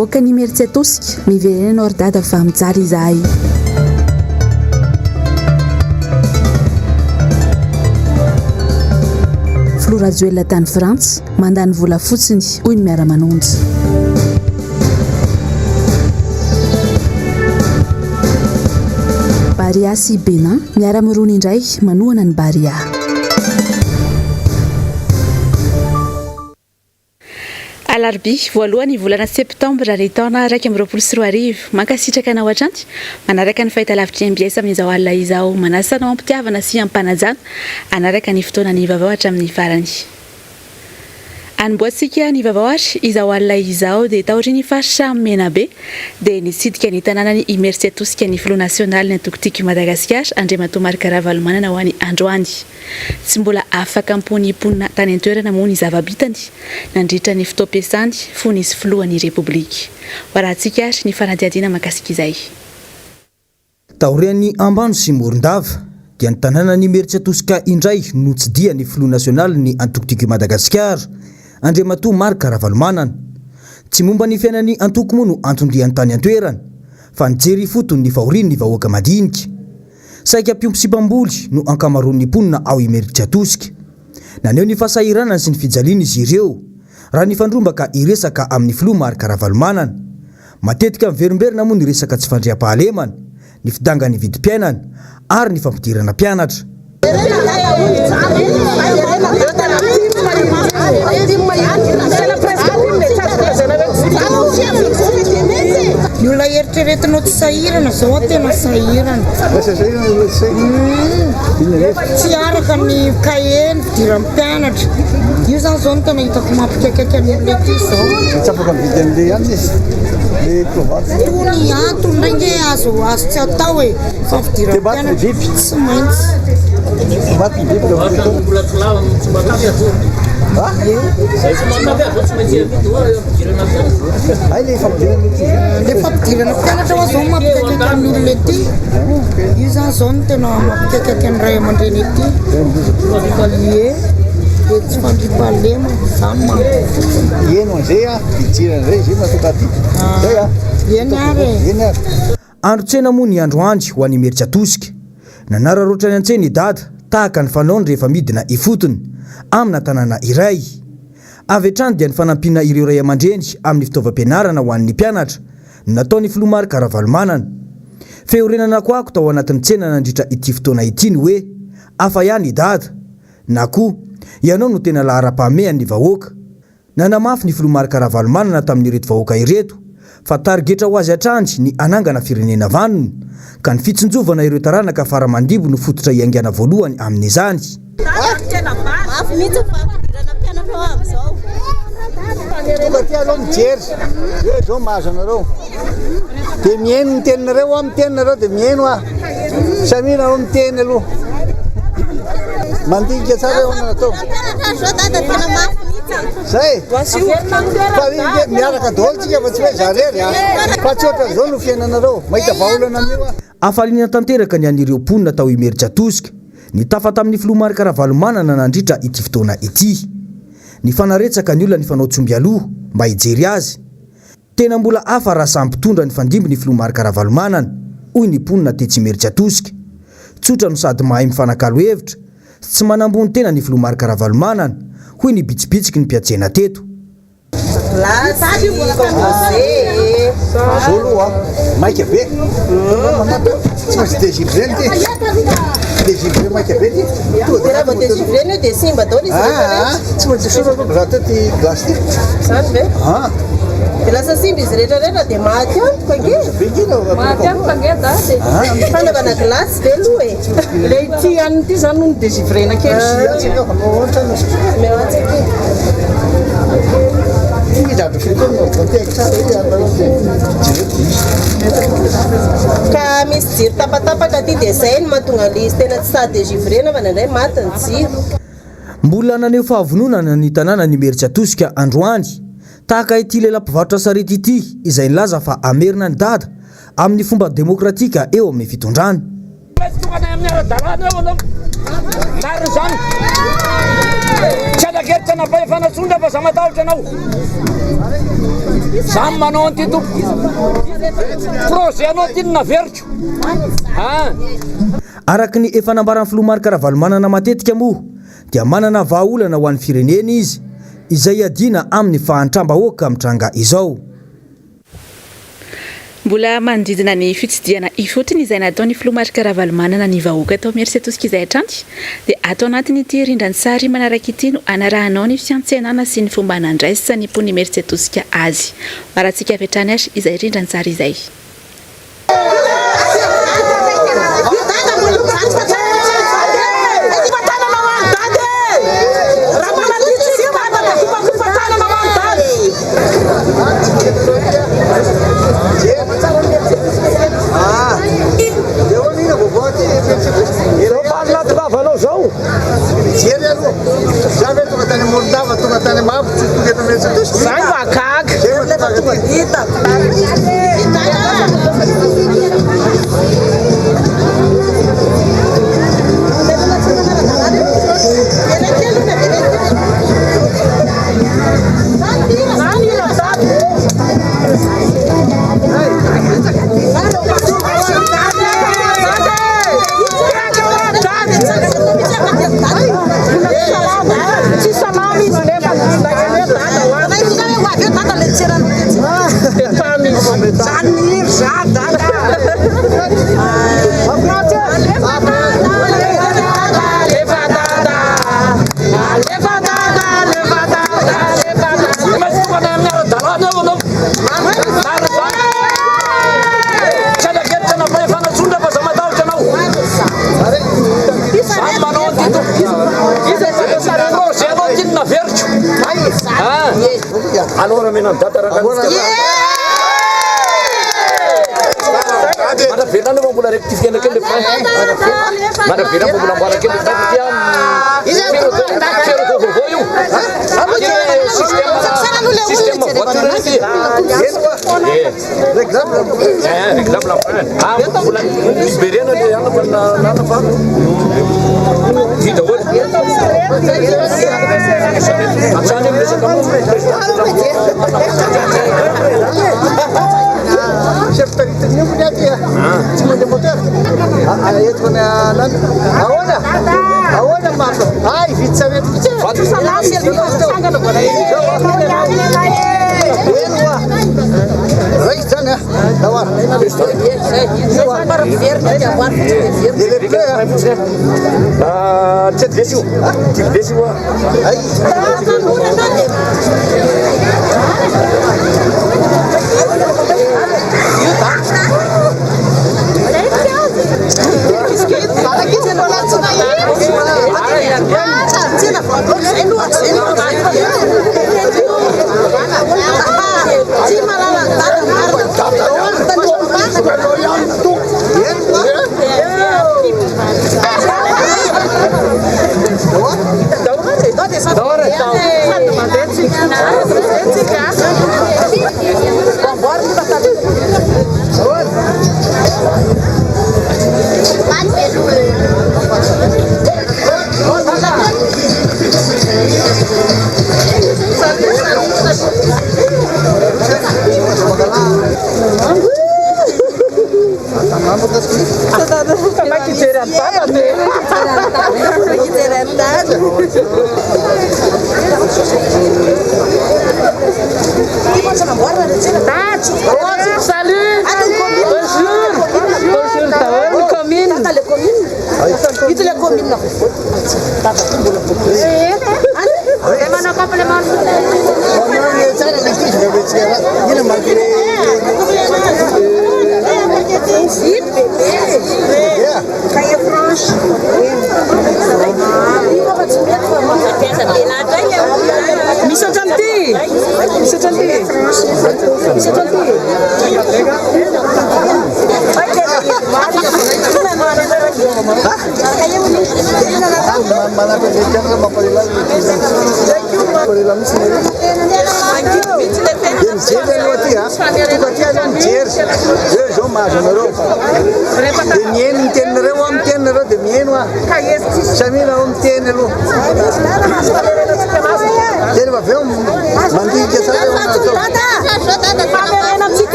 Vahoakan'Imerintsiatosika, miverena ianao ry Dada fa mijaly izahay. Filoha Rajoelina tany Frantsa, mandany vola fotsiny, hoy ny miara-manonja. Barea sy Bénin, miara-mirona indray manohana ny Barea. Alarobia voalohany volana septambra ny taona 2021. Mankasitraka anao hatrany manaraka ny fahitalavitry mbs amin'izao alina izao. Manasa anao am-pitiavana sy am-panajana hanaraka ny fotoana ny vaovao hatramin'ny farany. Anombohantsika ny vaovao ary izao alina izao dia taorian'ny faritra Menabe dia nitsidika ny tanànan'i Imerintsiatosika ny filoha nasionalin'ny antoko Tiako i Madagasikara Andriamatoa Marc Ravalomanana ho any androany. Tsy mbola afaka am-pon'ny mponina tany an-toerana moa ny zava-bitany nandritra ny fotoam-piasany fony izy filohan'ny Repoblika. Ho arahantsika ary ny fanadihadiana mahakasika izay. Taorian'ny Ambano sy Morondava, dia ny tanànan'Imerintsiatosika indray no notsidihan'ny filoha nasionalin'ny antoko Tiako i Madagasikara, Andriamatoa Marc Ravalomanana. Tsy momba ny fiainan'ny antoko moa no anton-diany tany an-toerana, fa nijery ifotony ny fahorian'ny vahoaka madinika. Saika mpiompy sy mpamboly no ankamaroan'ny mponina ao Imerintsiatosika. Naneho ny fahasahiranany sy ny fijaliany izy ireo, raha nifandrombaka hiresaka amin'ny filoha Marc Ravalomanana. Matetika miverimberina moa ny resaka tsy fandriampahalemana, ny fidangan'ny vidim-piainana ary ny fampidirana mpianatra. Ny olona eritreretinao tsy sahirana zao aho tena sahirana. Tsy araka ny kahie ny fidiran'ny mpianatra. Io zany zao no tena hitako mampikaikaika ny olona ety zao. Tsy afaka mividy an'le ihany izy. Le cravate. Tony antony ndray nge azo azo tsy atao e. Fa fidiran'ny mpianatra tsy maintsy. Maty ny biby Le fampidirana mpianatra hoa zao mampikaikaika ny olona ety. Io zany zao no tena mampikaikaika ny ray aman-dreny ety. Ie, dia tsy fandriampahalemana, zany manko. Heno an'izay a, hijery an'izay izay mahatonga aty. Zay a. Eny ary e. Eny ary. Andro tsena moa ny androany ho an'Imerintsiatosika. Nanararaotra ny an-tsena i Dada, tahaka ny fanaony rehefa midina ifotony, amina tanàna iray. Avy hatrany dia ny fanampiana ireo ray aman-dreny amin'ny fitaovam-pianarana ho an'ny mpianatra no nataon'ny filoha Marc Ravalomanana. Fiorenana akoako tao anatin'ny tsena nandritra ity fotoana ity ny hoe, hafa ihany i Dada, na koa, ianao no tena laharam-pahamehan'ny vahoaka. Nanamafy ny filoha Marc Ravalomanana tamin'ireto vahoaka ireto fa tarigetra ho azy hatrany ny hanangana firenena vanona, ka ny fitsinjovana ireo taranaka fara aman-dimby no fototra iaingana voalohany amin'izany. Mafy mihitsy ny fampidirana mpianatra ao amin'izao. Tonga aty aloha mijery hoe zao mahazo anareo. Dia mihaino ny teninareo aho, miteny nareo dia mihaino aho. Samia nareo miteny aloha. Mandinika tsara hoe ahoana natao. Zay. Fa iny miaraka daholo tsika fa tsy hoe za rery a. Fa tsy ohatran'izao no fiainanareo. Mahita vahaolana amin'io aho. Hafaliana tanteraka ny an'ireo mponina tao Imerintsiatosika, nitafa tamin'ny filoha Marc Ravalomanana nandritra ity fotoana ity. Nifanaretsaka ny olona nifanao tsy omby aloha mba hijery azy. Tena mbola hafa raha samy mpitondra nifandimby ny filoha Marc Ravalomanana, hoy ny mponina tetsy Imerintsiatosika. Tsotra no sady mahay mifanakalo hevitra sy tsy manambony tena ny filoha Marc Ravalomanana, hoy ny bitsibitsiky ny mpiantsena teto. Zao aloha maika be tsy maintsy dégivrena ity dégivré maika be ity Dia raha vao dégivrena io dia simba daholo izy rehetra rehetra. Tsy maintsy esorina aloha raha teo ity glace ity. Izany ve? Ah. Dia lasa simba izy rehetra rehetra dia maty antoka ange. Maty antoka ange dada e. Fanaovana glace ve aloha e. Ilay ity hanina ity izany no ni-dégivrena kely. Omeo antsy aky. Ka misy jiro tapatapaka aty dia izay no mahatonga an'ilay izy tena tsy sahy dégivrena fa indraindray maty ny jiro. Mbola naneho fahavononana ny tanànan'Imerintsiatosika androany, tahaka ity lehilahy mpivarotra sarety ity izay nilaza fa hamerina an'i Dada amin'ny fomba demokratika eo amin'ny fitondrana. Maintsy tonga any amin'ny ara-dalàna eo anao. Marina izany. Tsy ana-kery, tsy ana-pahefana intsony fa za matahotra anao. Za manao an'ity tompoko. Projet anao ty no naveriko. Ah. Araka ny efa nambaran'ny filoha Marc Ravalomanana matetika moa dia manana vahaolana ho an'ny firenena izy izay hiadiana amin'ny fahantram-bahoaka mitranga izao. Mbola manodidina ny fitsidihana ifotony izay nataon'ny filoha Marc Ravalomanana ny vahoaka tao Imerintsiatosika izay hatrany dia ato anatin'ity rindran-tsary manaraka ity no anarahanao ny fiantsenana sy ny fomba nandraisan'ny mponin'Imerintsiatosika azy. Hoarantsika avy hatrany ary izay rindran-tsary izay.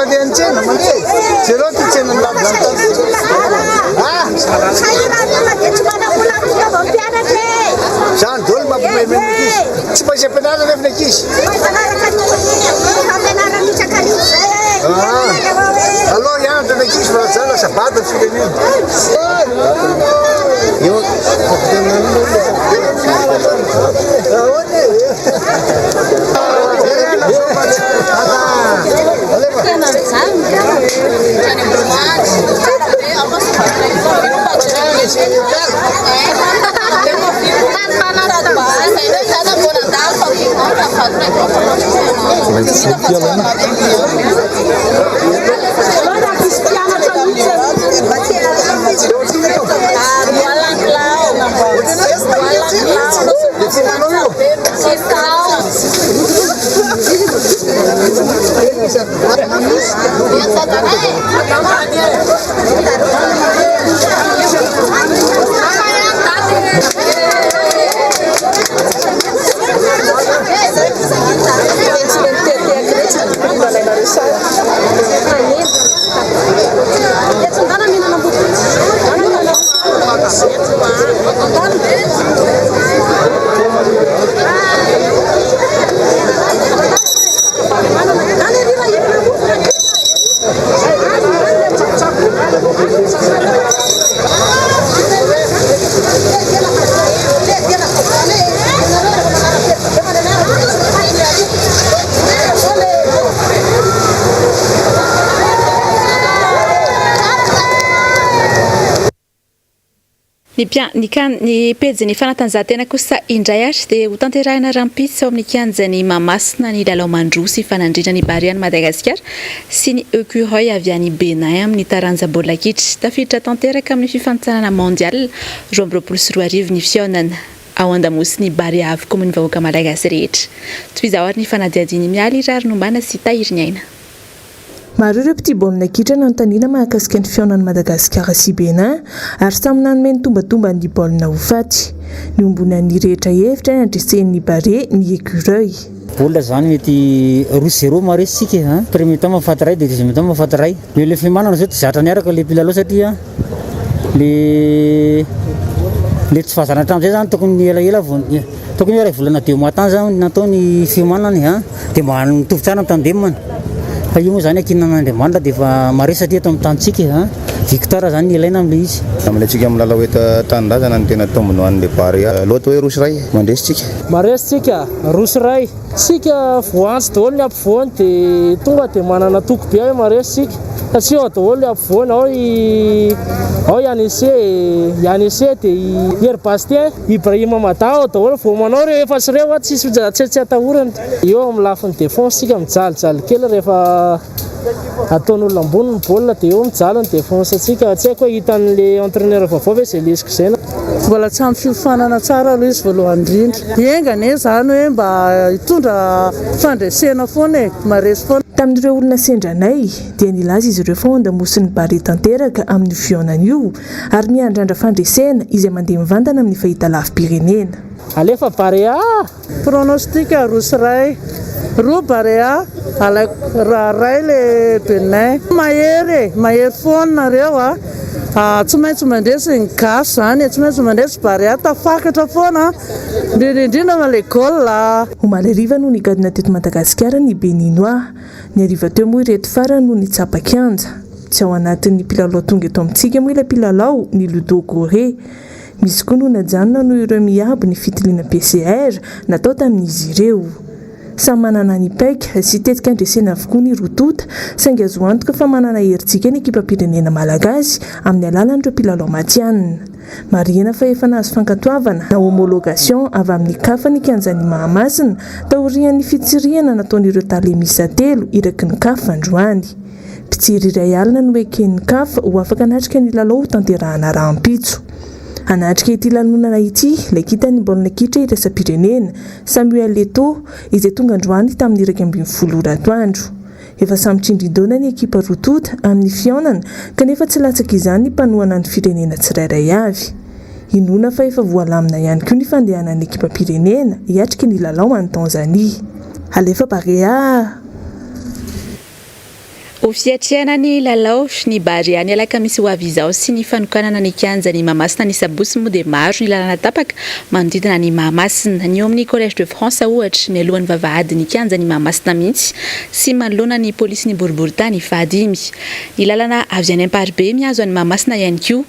mandeha ny tsena, mandeha. Jereo ty tsena milamina zany tany. Ah! Sahirana dia tsy manam-bola hampitaova mpianatra e! Zany daholo mampiomehy ny ankizy. Tsy maintsy ampianarina nefa ny ankizy. Tsy maintsy manaraka ny fampianarana isan-kariva izay e! Ah! Aleo hianatra ny ankizy fa raha tsy zany lasa bado ny firenena. Eo. Ahoana e? Ny mpia, ny kan, ny pejin'ny fanatanjahantena kosa indray ary dia hotanterahina rahampitso ao amin'ny kianjan'i Mahamasina ny lalao mandroso sy fanandriana ny Barea an'i Madagasikara sy ny Ecureuil avy any Bénin amin'ny taranja baolina kitra. Tafiditra tanteraka amin'ny fifanintsanana Mondial 2022 ny fihaonana ao andamosin'ny Barea avokoa moa ny vahoaka malagasy rehetra. Tohizao ary ny fanadihadian'i Mialy Raharinombana sy Tahiriniaina. Maro ireo mpitia baolina kitra nanontaniana mahakasika ny fihaonan'i Madagasikara sy Bénin ary samy nanome ny tombatomban'ny baolina ho faty. Niombonan'ny rehetra hevitra ny handresen'ny Barea ny Ecureuil. Baolina zany mety roa zéro maharesy tsika e an! Premier mi-temps mahafaty iray dia deuxième mi-temps mahafaty iray. Le le fiomanana zao tsy zatra niaraka le mpilalao satria le le tsy fahazarana hatramin'izay zany tokony elaela vao tokony hoe iray volana deux mois tany zany natao ny fiomanana e an! Dia mba mitovy tsara ny tandemana. Fa io moa zany ankinina amin'Andriamanitra dia efa maresy satria eto amin'ny tanintsika e an! Victoire zany no ilaina amin'ilay izy. Amin'ilay tsika milalao eto tanindrazana no tena tombony ho an'ilay Barea. Loto hoe roa sy iray, mandresy tsika. Maresy tsika, roa sy iray. Tsika voantso daholo ny ampovoany dia tonga dia manana toky be hoe maresy tsika. Satria ao daholo ny ampovoany, ao i ao i Anese, i Anese dia i Hery Bastien. Ibrahim Mada ao daholo vao manao ireo efa-tsy ireo a, tsisy tsy atahorana. Eo amin'ny lafiny défense tsika mijalijaly kely rehefa ataon'olona ambony ny baolina dia eo mijaly ny défense tsika. Tsy haiko hoe hitan'le entraîneur vaovao ve izay lesiko izay na. Mbola tsy ampy fiofanana tsara aloha izy voalohany indrindra. Enga anie izany hoe mba hitondra fandresena foana e, maharesy foana. Tamin'ireo olona sendra anay dia nilaza izy ireo fa ao an-damosin'ny Barea tanteraka amin'io fihaonana io ary miandrandra fandresena izay mandeha mivantana amin'ny fahitalavi-pirenena. Alefa Barea a! Pronostic roa sy iray. Roa Barea, alaiko raha iray le Benin. Mahery e! Mahery foana nareo a! Tsy maintsy mandresy ny gasy zany e! Tsy maintsy mandresy Barea, tafakatra foana indrindra indrindra fa le goal a! Omaly hariva no nigadona teto Madagasikara ny Beninois. Ny hariva teo moa ireto farany no nitsapa kianja. Tsy ao anatin'ny mpilalao tonga eto amintsika moa ilay mpilalao, ny Ludo Goré. Misy koa no najanona noho ireo miabo ny fitiliana PCR natao tamin'izy ireo. Samy manana ny paika sy tetika handresena avokoa ny roa tonta, saingy azo antoka fa manana herijika ny ekipam-pirenena malagasy amin'ny alalan'ireo mpilalao matihanina. Marihina fa efa nahazo fankatoavana na homologation avy amin'ny Caf ny kianjan'i Mahamasina taorian'ny fitsirihana nataon'ireo tale miisa telo iraky ny Caf androany. Mpijery iray alina no eken'ny Caf ho afaka hanatrika ny lalao hotanterahana rahampitso. Hanatrika ity lanonana ity ilay kintan'ny baolina kitra iraisam-pirenena, Samuel Eto'o, izay tonga androany tamin'ny 11 ora atoandro. Efa samy tsindrin-daona ny ekipa roa tonta amin'ny fihaonana kanefa tsy latsaka izany ny mpanohana ny firenena tsirairay avy. Inoana fa efa voalamina ihany koa ny fandehanan'ny ekipam-pirenena hiatrika ny lalao any Tanzania. Alefa Barea a! Ho fiatrehana ny lalao ny Barea ny alakamisy ho avy izao sy ny fanokanana ny kianjan'i Mahamasina ny sabotsy moa dia maro ny lalana tapaka manodidina an'i Mahamasina. Ny eo amin'ny Collège de France ohatra, mialohan'ny vavahadin'ny kianjan'i Mahamasina mihitsy sy manoloana ny polisin'ny boriborintany fahadimy. Ny lalana avy any Amparibe mihazo an'i Mahamasina ihany koa.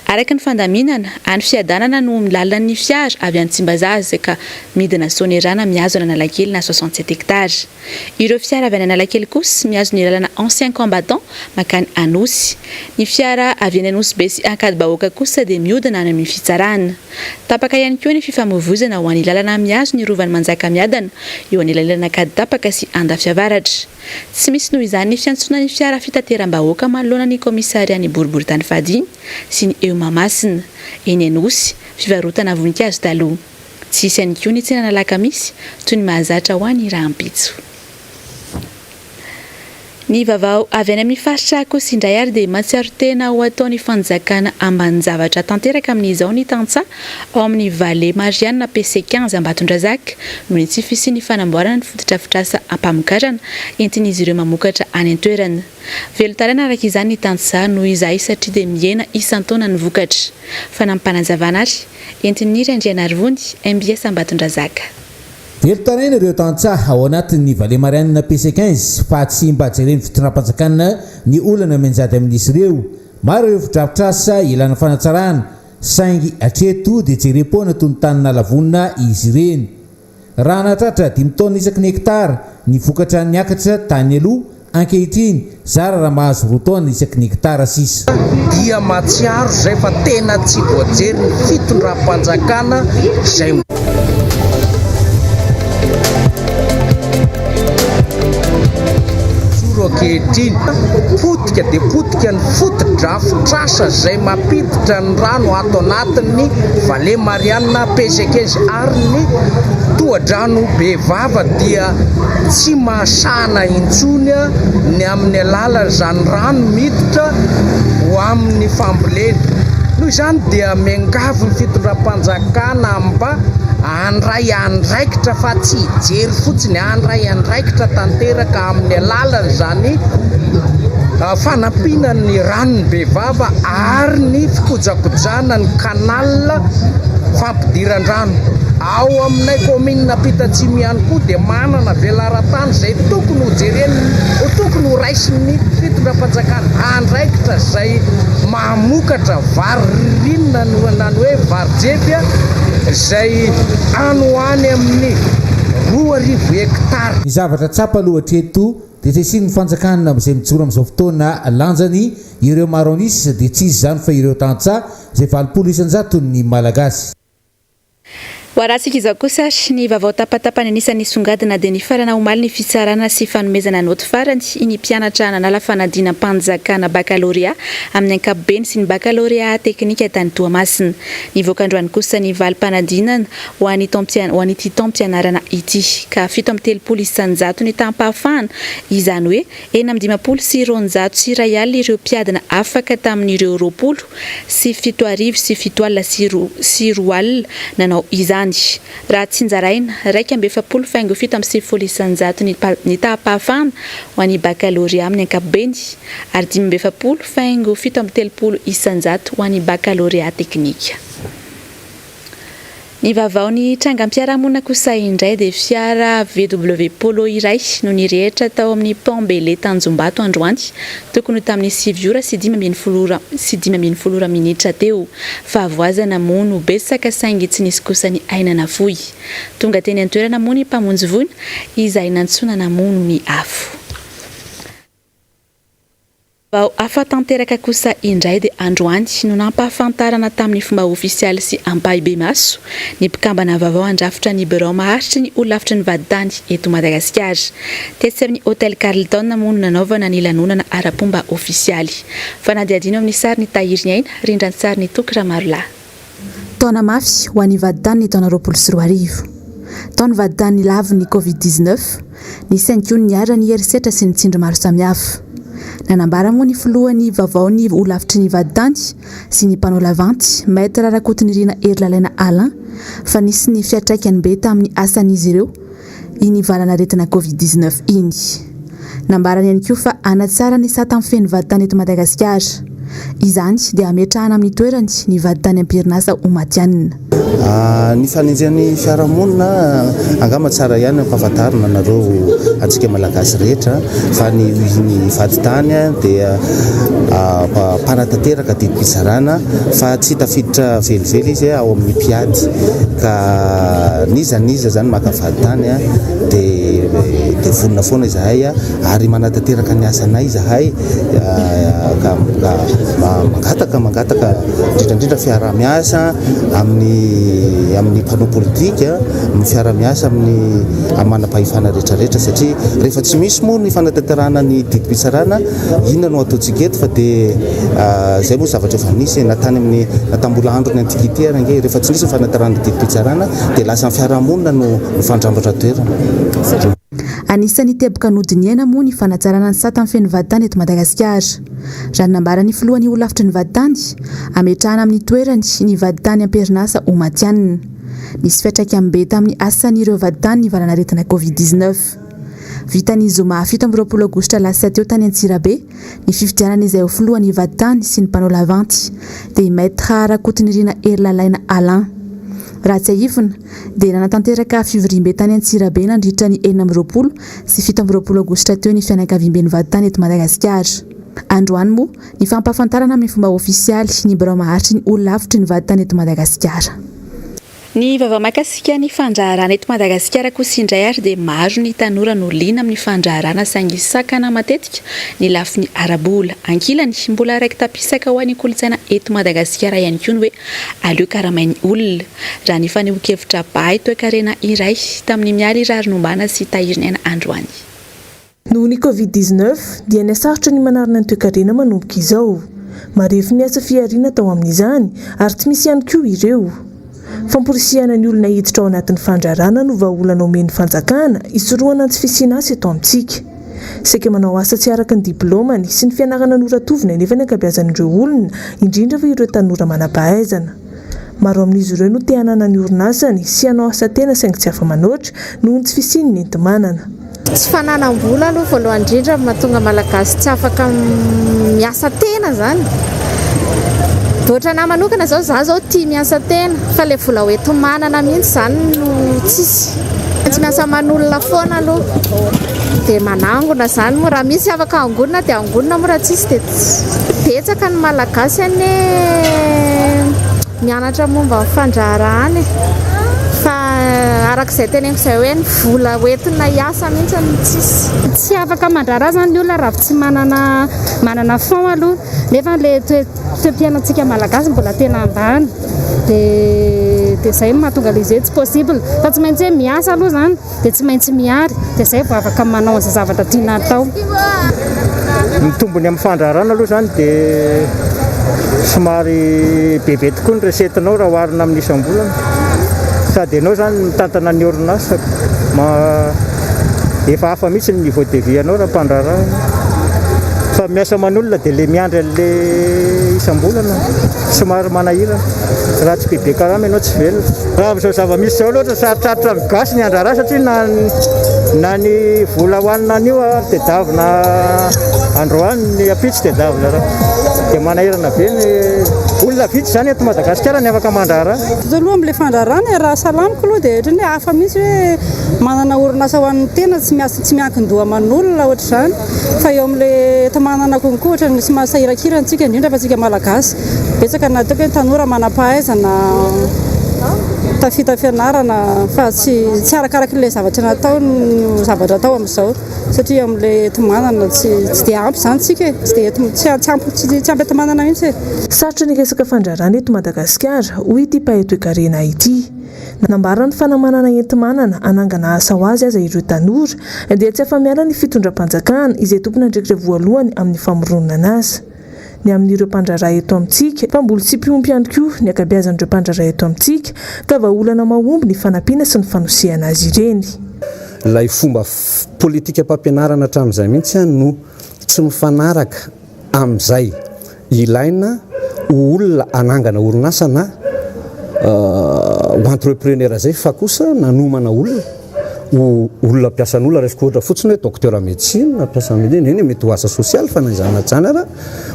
Araka ny fandaminana, any Fiadanana no milalan'ny fiara avy any Tsimbazaza ka midina Soanierana mihazo an'Analakely na 67 hectares. Ireo fiara avy any Analakely kosa mihazo ny lalana Ancien Combattant mankany Anosy. Ny fiara avy eny Anosibe sy Ankadibahoaka kosa dia mihodina any amin'ny fitsarana. Tapaka ihany koa ny fifamoivoizana ho an'ny lalana mihazo ny Rovan'i Manjakamiadana eo anelanelan'Ankaditapaka sy Andafiavaratra. Tsy misy noho izany ny fiantsoana ny fiara fitateram-bahoaka manoloana ny kaomisarian'ny boriborintany fahadimy sy ny eo Mahamasina, eny Anosy, fivarotana voninkazo taloha. Tsy hisy ihany koa ny tsenan'Alakamisy toy ny mahazatra ho an'ny rahampitso. Ny vaovao avy any amin'ny faritra kosa indray ary dia mahatsiaro tena ho ataon'ny fanjakana ambanin-javatra tanteraka amin'izao ny tantsaha ao amin'ny Vallée Marianne PC 15 Ambatondrazaka noho ny tsy fisian'ny fanamboarana ny fotodrafitrasa ampamokarana entin'izy ireo mamokatra any an-toerana. Velon-taraina araka izany ny tantsaha noho izahay satria dia mihena isan-taona ny vokatra. Fanampim-panazavana ary Entin'i Niry Andrianarivony, mbs Ambatondrazaka. Velon-taraina ireo tantsaha ao anatin'ny Vallée Marianne PC 15 fa tsy mba jeren'ny fitondram-panjakana ny olana mianjady amin'izy ireo. Maro ireo fotodrafitrasa ilana fanatsarana saingy hatreto dia jerem-poana toy ny tany nalavonina izy ireny. Raha nahatratra dimy taonina isaky ny hektara ny vokatra niakatra tany aloha, ankehitriny zara raha mahazo roa taonina isaky ny hektara sisa. Dia mahatsiaro izay fa tena tsy voajery ny fitondram-panjakana izay. Mijoro ankehitriny. Potika dia potika ny fotodrafitrasa izay mampiditra ny rano ato anatin'ny Vallée Marianne, Pesekez ary ny tohadrano Bevava dia tsy mahasahana intsony ny amin'ny alalan'izany rano miditra ho amin'ny fambolena. Noho izany dia miangavy ny fitondram-panjakana mba handray andraikitra fa tsy hijery fotsiny, handray andraikitra tanteraka amin'ny alalan'izany fanampiana ny ranon'i Bevava ary ny fikojakojana ny canal fampidiran-drano. Ao aminay kaominina Ampitatsimo ihany koa dia manana velaran-tany izay tokony ho jeren'ny, ho tokony ho raisin'ny fitondram-panjakana andraikitra izay mamokatra vary ririnina na ny hoe vary jefy izay any ho any amin'ny 2000 hektara. Ny zavatra tsapa aloha hatreto dia tsy asian'ny fanjakana amin'izay mijoro amin'izao fotoana lanjany ireo maro an'isa dia tsy iza izany fa ireo tantsaha izay 80 isan-jaton'ny Malagasy. Ho arahantsika izao kosa ary ny vaovao tapatapany anisan'ny nisongadina dia nifarana omaly ny fitsarana sy fanomezana naoty farany ny mpianatra nanala fanadinam-panjakana bakalorea amin'ny ankapobeny sy ny bakalorea teknika tany Toamasina. Nivoaka androany kosa ny valim-panadinana ho an'ny ho an'ity taom-pianarana ity ka 37 isan-jato ny taham-pahafahana izany hoe 256 ireo mpiadina afaka tamin'ireo 720 720 nanao izany. Raha tsinjaraina, 41 faingo 97% ny ny taham-pahafahana ho an'ny bakalorea amin'ny ankapobeny ary 45 faingo 37% ho an'ny bakalorea teknika. Ny vaovao ny trangam-piarahamonina kosa indray dia fiara VW Polo iray no nirehitra tao amin'ny Pont Bele Tanjombato androany tokony ho tamin'ny sivy ora sy 15 ora sy 15 ora minitra teo. Fahavoazana moa no betsaka saingy tsy nisy kosa ny aina nafoy. Tonga teny an-toerana moa ny mpamonjy voina izay nantsoina namono ny afo. Vao afa-tanteraka kosa indray dia androany no nampahafantarana tamin'ny fomba ofisialy sy ampahibemaso ny mpikambana vaovao handrafitra ny birao maharitry ny holafitry ny vadintany eto Madagasikara. Tetsy amin'ny Hotel Carlton moa no nanaovana ny lanonana ara-pomba ofisialy. Fanadihadiana eo amin'ny sary ny Tahiriniaina, rindran-tsarin'i Toky Ramarolahy. Taona mafy ho an'ny vadintany ny taona 2020. Tao ny vadintany nilavin'ny Covid 19, nisy ihany koa ny niharan'ny herisetra sy ny tsindry maro samihafa. Nanambara moa ny filohan'ny vaovaon'ny holafitry ny vadintany sy ny mpanao lavanty, Maître Rakotonirina Herilalaina Alain, fa nisy ny fiantraikany be tamin'ny asan'izy ireo iny valanaretina Covid 19 iny. Nambarany ihany koa fa hanatsara ny sata mifehy ny vadintany eto Madagasikara. Izany dia hametrahana amin'ny toerany ny vadintany am-perinasa ho matihanina. Ny fanenjehan'ny fiarahamonina angamba tsara ihany ampahafantarina anareo antsika Malagasy rehetra fa ny ny vadintany dia mpanatanteraka didim-pitsarana fa tsy tafiditra velively izy ao amin'ny mpiady ka n'iza n'iza zany maka vadintany dia dia vonona foana izahay ary manatanteraka ny asanay izahay ka mangataka mangataka indrindra indrindra fiaraha-miasa amin'ny amin'ny mpanao politika, ny fiaraha-miasa amin'ny amin'ny manam-pahefana rehetra rehetra satria rehefa tsy misy moa ny fanatanterahana ny didim-pitsarana inona no ataontsika eto fa dia izay moa zavatra efa nisy na tany amin'ny na tamin'ny mbola andron'ny antiquité ary ange rehefa tsy nisy ny fanatanterahana ny didim-pitsarana dia lasa ny fiaraha-monina no nifandrambatra toerana. Anisan'ny teboka nodinihana moa ny fanatsarana ny sata mifehy ny vadintany eto Madagasikara. Raha ny nambaran'ny filohan'ny holafitry ny vadintany, ametrahana amin'ny toerany ny vadintany am-perinasa ho matihanina. Nisy fiantraikany be tamin'ny asan'ireo vadintany ny valanaretina Covid 19. Vita ny zoma 27 aogositra lasa teo tany Antsirabe ny fifidianana izay ho filohan'ny vadintany sy ny mpanao lavanty, dia i Maître Rakotonirina Herilalaina Alain. Raha tsiahivina, dia nanatanteraka fivoriambe tany Antsirabe nandritra ny 26 sy 27 aogositra teo ny fianakaviamben'ny vadintany eto Madagasikara. Androany moa, ny fampahafantarana amin'ny fomba ofisialy ny birao maharitry ny holafitry ny vadintany eto Madagasikara. Ny vaovao mahakasika ny fandraharahana eto Madagasikara kosa indray ary dia maro ny tanora no liana amin'ny fandraharahana saingy sakana matetika ny lafiny ara-bola. Ankilany, mbola raiki-tapisaka ho an'ny kolontsaina eto Madagasikara ihany koa ny hoe aleo karamain'ny olona, raha ny fanehoan-kevitra mpahay toekarena iray tamin'ny Mialy Raharinombana sy Tahiriniaina androany. Noho ny Covid 19 dia nihasarotra ny manarina ny toekarena manomboka izao. Marefo ny asa fihariana atao amin'izany ary tsy misy ihany koa ireo. Famporisihana ny olona hiditra ao anatin'ny fandraharana no vahaolana omen'ny fanjakana hisorohana ny tsy fisiana asa eto amintsika. Saika manao asa tsy araka ny diplaomany sy ny fianarana noratoviny anefa ny ankabeazan'ireo olona, indrindra fa ireo tanora manam-pahaizana. Maro amin'izy ireo no te hanana ny orinasany sy hanao asa tena saingy tsy afa-manoatra noho ny tsy fisian'ny enti-manana. Tsy fananam-bola aloha voalohany indrindra no mahatonga Malagasy tsy afaka miasa tena izany. Ohatranà manokana izao, za izao tia miasa tena fa ilay vola hoenti-manana mihitsy izany no tsisy. Tsy miasa aman'olona foana aloha dia manangona izany moa, raha misy afaka angonina dia angonina moa raha tsisy dia Betsaka ny Malagasy anie mianatra momba ny fandraharahana e! Fa araka izay teneniko izay hoe ny vola hoentina hiasa mihitsy no tsisy. Tsy afaka mandraharaha izany ny olona raha tsy manana manana fonds aloha, nefa ilay toe-piainantsika Malagasy mbola tena ambany dia dia izay no mahatonga ilay izy hoe tsy possible fa tsy maintsy hoe miasa aloha izany. dia tsy maintsy mihary dia izay vao afaka manao an'izay zavatra tiana atao. Ny tombony amin'ny fandraharahana aloha izany dia somary bebe tokoa ny recette-nao raha oharina amin'ny isam-bolana. Sady ianao izany mitantana ny orinasa, efa hafa mihitsy ny niveau de vie anao raha mpandraharaha ianao. Fa miasa aman'olona dia ilay miandry an'ilay isam-bolana. Somary manahirana. Raha tsy bebe karama ianao tsy velona. Raha amin'izao zava-misy izao loatra sarotsarotra amin'ny gasy ny handraharaha satria na na ny vola hohanina anio ary tedavina androany ny ampitso tedavina raha dia manahirana be ny olona vitsy izany eto Madagasikara ny afaka mandraharaha. Za aloha amin'ilay fandraharahana e, raha salamiko aloha dia ohatran'ny hoe hafa mihitsy hoe manana orinasa ho an'ny tena tsy miasa tsy miankin-doha aman'olona ohatr'izany. Fa eo amin'ilay enti-manana konko ohatran'ny somary sahirankirana isika indrindra fa isika Malagasy. Betsaka na ataoko hoe tanora manam-pahaizana tafita fianarana fa tsy tsy arakarak'ilay zavatra natao no zavatra atao amin'izao satria eo amin'ilay enti-manana tsy tsy dia ampy izany isika e, tsy dia enti- tsy tsy ampy tsy ampy enti-manana mihitsy e. Sarotra ny resaka fandrarana eto Madagasikara, hoy ity mpahay toekarena ity. Nambarany fa na manana enti-manana hanangana asa ho azy aza ireo tanora dia tsy afa-miala ny fitondram-panjakana izay tompon'andraikitra voalohany amin'ny famoronana asa. Ny amin'ireo mpandraharaha eto amintsika, mpamboly sy mpiompy ihany koa ny ankabeazan'ireo mpandraharaha eto amintsika ka vahaolana mahomby ny fanampiana sy ny fanosehana azy ireny. Ilay fomba politikam-pampianarana hatramin'izay mihitsy no tsy mifanaraka amin'izay ilaina ho olona hanangana orinasa na ho entrepreneur izay fa kosa nanomana olona Ho olona mpiasan'olona, raisiko ohatra fotsiny hoe docteur médecine, mpiasa médecine, eny e, mety ho asa sosialy fa na izany na izany ara,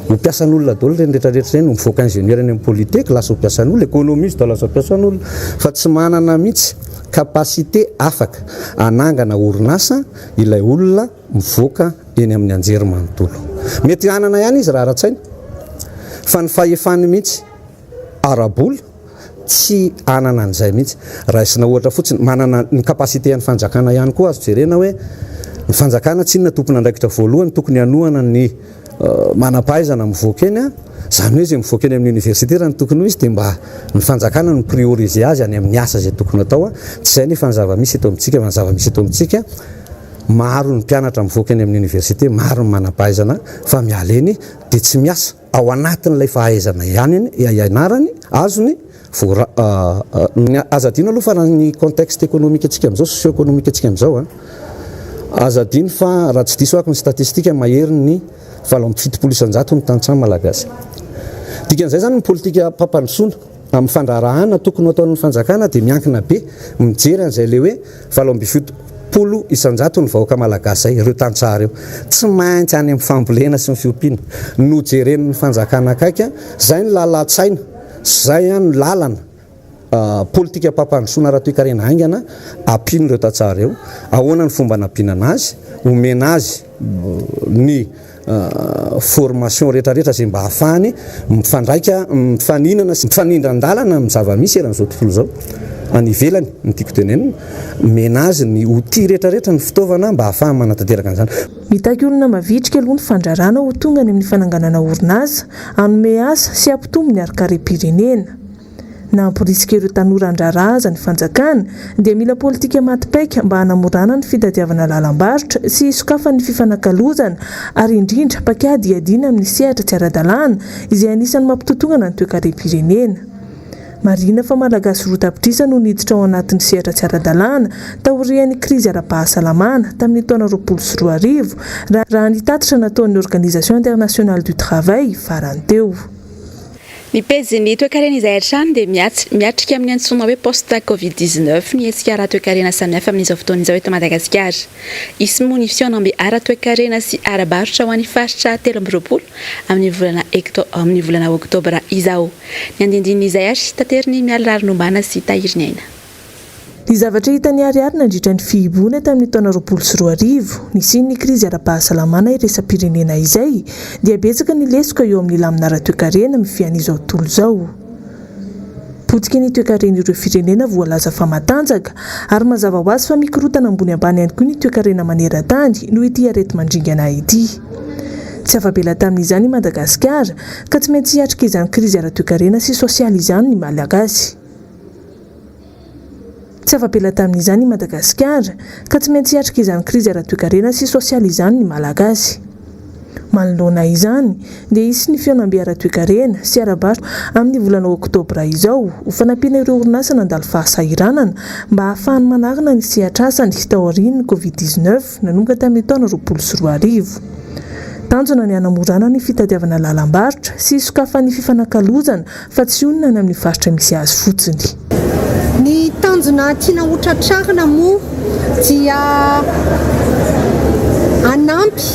ho mpiasan'olona daholo ireny rehetra rehetra ireny, mivoaka ingénieur any amin'ny polytech lasa ho mpiasan'olona, économiste lasa mpiasan'olona, fa tsy manana mihitsy capacité afaka hanangana orinasa ilay olona mivoaka eny amin'ny anjery manontolo. Mety hanana ihany izy raha ara-tsaina, fa ny fahefany mihitsy ara-bola tsy hanana an'izay mihitsy. Raisina ohatra fotsiny, manana ny capacité an'ny fanjakana ihany koa azo jerena hoe ny fanjakana tsinona tompon'andraikitra voalohany tokony hanohana ny manam-pahaizana mivoaka eny, izany hoe izay mivoaka eny amin'ny université raha ny tokony ho izy dia mba ny fanjakana no mi-prioriser azy any amin'ny asa izay tokony hatao, tsy izay nefa ny zava-misy eto amintsika fa ny zava-misy eto amintsika maro ny mpianatra mivoaka eny amin'ny université, maro ny manam-pahaizana fa miala eny dia tsy miasa. Ao anatin'ilay fahaizana ihany ianarany, azony, voa, aza adino aloha fa raha ny contexte économique antsika amin'izao, socio-économique antsika amin'izao an, aza adino fa raha tsy diso ako ny statistique mahery ny 78% ny tantsaha malagasy. Dikan'izay izany ny politikam-pampandrosoana amin'ny fandraharahana tokony ho ataon'ny fanjakana dia miankina be mijery an'izay ilay hoe 78% ny vahoaka malagasy izay, ireo tantsaha ireo. Tsy maintsy any amin'ny fambolena sy ny fiompiana no jeren'ny fanjakana akaiky, izay ny lalan-tsaina, izay ny lalana politikam-pampandrosoana ara-toekarena haingana ampiana ireo tantsaha ireo. Ahoana ny fomba anampiana azy? Omena azy ny formation rehetrarehetra izay mba ahafahany mifandraika, mifaninana sy mifanindran-dalana amin'ny zava-misy eran'izao tontolo izao any ivelany no tiako tenenina, omena azy ny outil rehetrarehetra, ny fitaovana mba ahafahany manatanteraka an'izany. Mitaky olona mavitrika aloha ny fandrarana ho tonga any amin'ny fananganana orinasa, hanome asa sy hampitombo ny harinkarem-pirenena. Na hamporisika ireo tanora handraharaha aza ny fanjakana dia mila politika maty paika mba hanamorana ny fitadiavana lalam-barotra sy hisokafan'ny fifanakalozana ary indrindra paikady hiadiana amin'ny sehatra tsy ara-dalàna izay anisan'ny mampitotongana ny toekarem-pirenena. Marihina fa Malagasy roa tapitrisa no niditra ao anatin'ny sehatra tsy ara-dalàna taorian'ny krizy ara-pahasalamana tamin'ny taona 2020 raha ny tatitra nataon'ny Organisation Internationale du Travail farany teo. Ny pejin'ny toekarena izay hatrany dia miatrika amin'ny antsoina hoe post covid 19 ny hetsika ara-toekarena samihafa amin'izao fotoana izao eto Madagasikara. Hisy moa ny fihaonambe ara-toekarena sy ara-barotra ho an'ny faritra 23 amin'ny volana amin'ny volana oktobra izao. Ny andindinin'izay ary taterin'i Mialy Rarinombana sy Tahiriniaina. Ny zavatra hita niharihary nandritra ny fihibohana tamin'ny taona 2020, nisian'ny krizy ara-pahasalamana iraisam-pirenena izay, dia betsaka ny lesoka eo amin'ny lamina ara-toekarena mifehy an'izao tontolo izao. Potika ny toekaren'ireo firenena voalaza fa matanjaka, ary mazava ho azy fa mikorontana ambony ambany ihany koa ny toekarena maneran-tany noho ity areti-mandringana ity. Tsy afa-bela tamin'izany i Madagasikara, ka tsy maintsy hiatrika izany krizy ara-toekarena sy sosialy izany ny Malagasy. Tsy afa-bela tamin'izany i Madagasikara, ka tsy maintsy hiatrika izany krizy ara-toekarena sy sosialy izany ny Malagasy. Manoloana izany, dia hisy ny fihaonambe ara-toekarena sy ara-barotra amin'ny volana oktobra izao, ho fanampiana ireo orinasa nandalo fahasahiranana mba hahafahany manarina ny sehatr'asany taorian'ny Covid 19. Nanomboka tamin'ny taona 2020. Tanjona ny hanamorana ny fitadiavana lalam-barotra sy hisokafan'ny fifanakalozana fa tsy honina any amin'ny faritra misy azy fotsiny. Ny tanjona tiana hotratrarina moa dia hanampy